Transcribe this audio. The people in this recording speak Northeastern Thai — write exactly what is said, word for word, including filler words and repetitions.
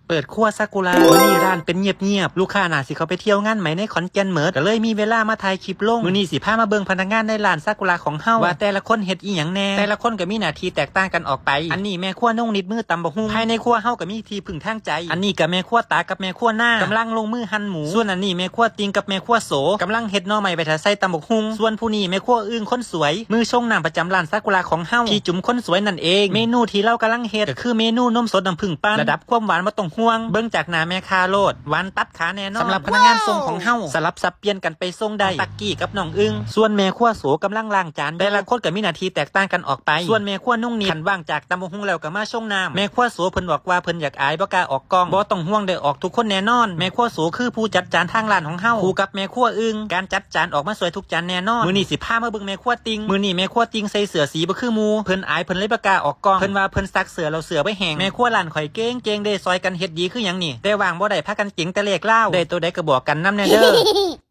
เปิดครัวซากุระ มื้อนี้ร้านเป็นเงียบๆ ลูกค้าน่าสิเข้าไปเที่ยวงานไหมในขอนแก่นเมิด ก็เลยมีเวลามาถ่ายคลิปลง มื้อนี้สิพามาเบิ่งพนักงานในร้านซากุระของเฮา ว่าแต่ละคนเฮ็ดอีหยังแหน่ แต่ละคนก็มีหน้าที่แตกต่างกันออกไป อันนี้แม่ครัวนุ่งนิดมือตำบักหุ่ง ภายในครัวเฮาก็มีที่พึ่งทางใจ อันนี้ก็แม่ครัวตากับแม่ครัวนากำลังลงมือหั่นหมู ส่วนอันนี้แม่ครัวติงกับแม่ครัวโสกำลังเฮ็ดหน่อไม้ไว้ถ้าใส่ตำบักหุ่ง ส่วนผู้นี้แม่ครัวอึ้งคนสวย มือชงน้ำประจำร้านซากุระของเฮา พี่จุ๋มคนสวยนั่นเอง เมนูที่เรากำลังเฮ็ดก็คือเมนูนมสดน้ำผึ้งปั่น ระดับความหวานบ่ต้องห่วง เบิ่งจากหน้าแม่ค้าโลด หวานตัดขาแน่นอน สำหรับพนักงานส่งของเฮา สลับสับเปลี่ยนกันไปส่งได้ ตักกี้กับน้องอึ้ง ส่วนแม่ครัวโสกำลังล้างจาน แต่ละคนก็มีหน้าที่แตกต่างกันออกไป ส่วนแม่ครัวนุ่งนิด คันว่างจากตำบักหุ่งแล้วก็มาชงน้ำ แม่ครัวโสเพิ่นบอกว่าเพิ่นอยากอายบ่กล้าออกกล้อง บ่ต้องห่วงได้ออกทุกคนแน่นอน แม่ครัวโสคือผู้จัดจานทางร้านของเฮา คู่กับแม่ครัวอึ้ง การจัดจานออกมาสวยทุกจานแน่นอน มื้อนี้สิพามาเบิ่งแม่ครัวติง มื้อนี้แม่ครัวติงใส่เสื้อสีบ่คือหมู่ เพิ่นอายเพิ่นเลยบ่กล้าออกกล้อง เพิ่นว่าเพิ่นซักเสื้อแล้วเสื้อบ่แห้ง แม่ครัวร้านข่อยเก่งๆเด้ ซอยกันเฮ็ดดีคือหยังนี่ แต่ว่างบ่ได้พากันเจ๋งแต่เลขลาว ได้ตัวใดก็บอกกันนำแน่เด้อ